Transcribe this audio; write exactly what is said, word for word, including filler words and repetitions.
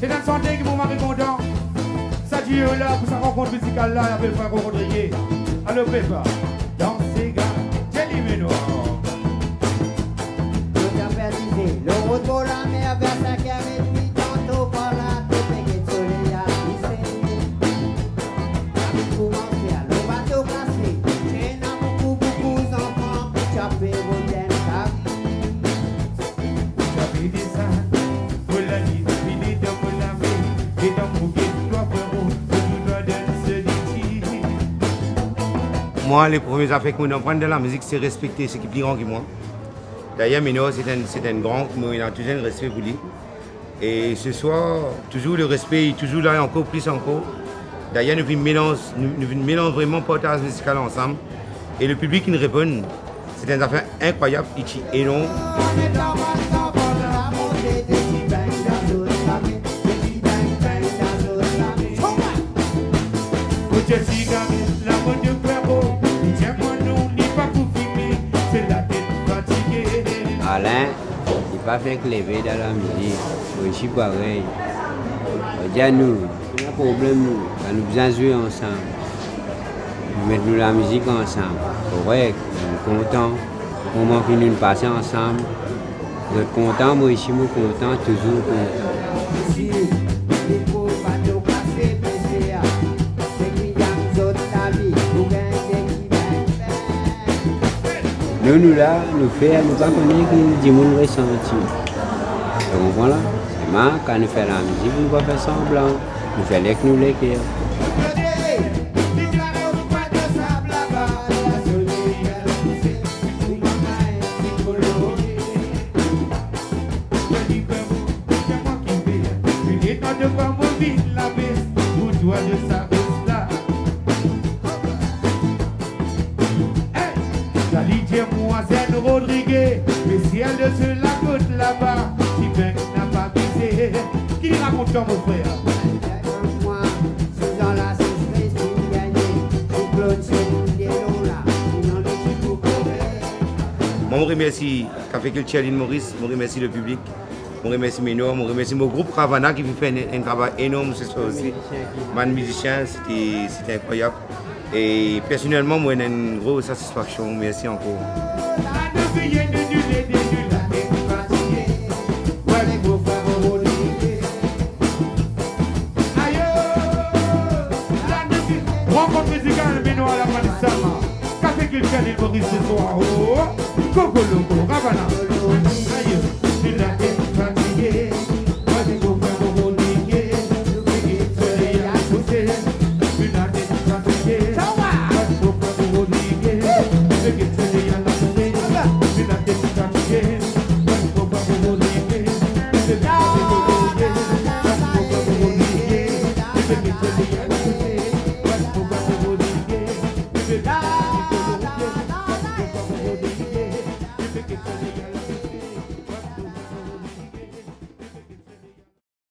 Se enn sante ki pou mari kontan. Sa duo la, pou sa rankont mizikal la, apel Frè Rodrigue. Alor, pepa, dan sega, Thierry Benoît. Lor zafer dize, lor rod bor lamer, ver sink er edmi, tanto par la, to pe get soley al kouze. Lavi koumanse, alor bato kase, ti ena boukou, boukou zanfan, ti ape rod dan lavi. Mwa, le premie zafer ki mo'nn aprann dan lamizik, se respekte seki pli gran ki mwa. Dayer, Ménor, se enn, se enn gran, mo ena touzour enn respe pou li. E se swar, touzour le respe, touzour la, e ankor plis ankor. Dayer, nou vinn melanz, nou, nou vinn melanz vreman partaz mizikal ansam. E le piblik inn reponn. Se enn zafer inkrwayab, li ti enorm. Alain, li pa fek leve dan lamizik, mo osi parey. Mo dir nou, pena problem nou, kan nou bizin zwe ansam, nou met nou lamizik ansam, korek, nou kontan. Moman ki nou'nn pase ansam, zot kontan, mo osi mo kontan, touzour kontan. Nou, nou la, nou fer, nou pa kone ki dimoun resanti. To konpran la? Selman, kan nou fer lamizik, nou pa fer sanblan. Nou fer li ek nou leker. Hey! Sa li dir mwazel Rodrigue, me siel de se lakot laba, ti peng napa vize. Ki li rakont sa, mo frer? Mwa, si dan laseseres, finn gagne, siklonn, se pou delon la, sinon li ti pou kore. Mwa, mo remersi Café Culturel Ile Maurice, mo remersi le piblik. Mo remersi Ménor, mo remersi mo group Ravana ki finn fer enn, enn travay enorm se swar osi. Bann mizisien, sete, sete inkrwayab. E personelman, mo ena enn gro satisfaksion. Mersi ankor. Rankont mizikal Ménor Lapanisama. Café Culturel Ile Maurice se swar. Oh, Koko Loko, Ravana. Aye, nou la enn fatige.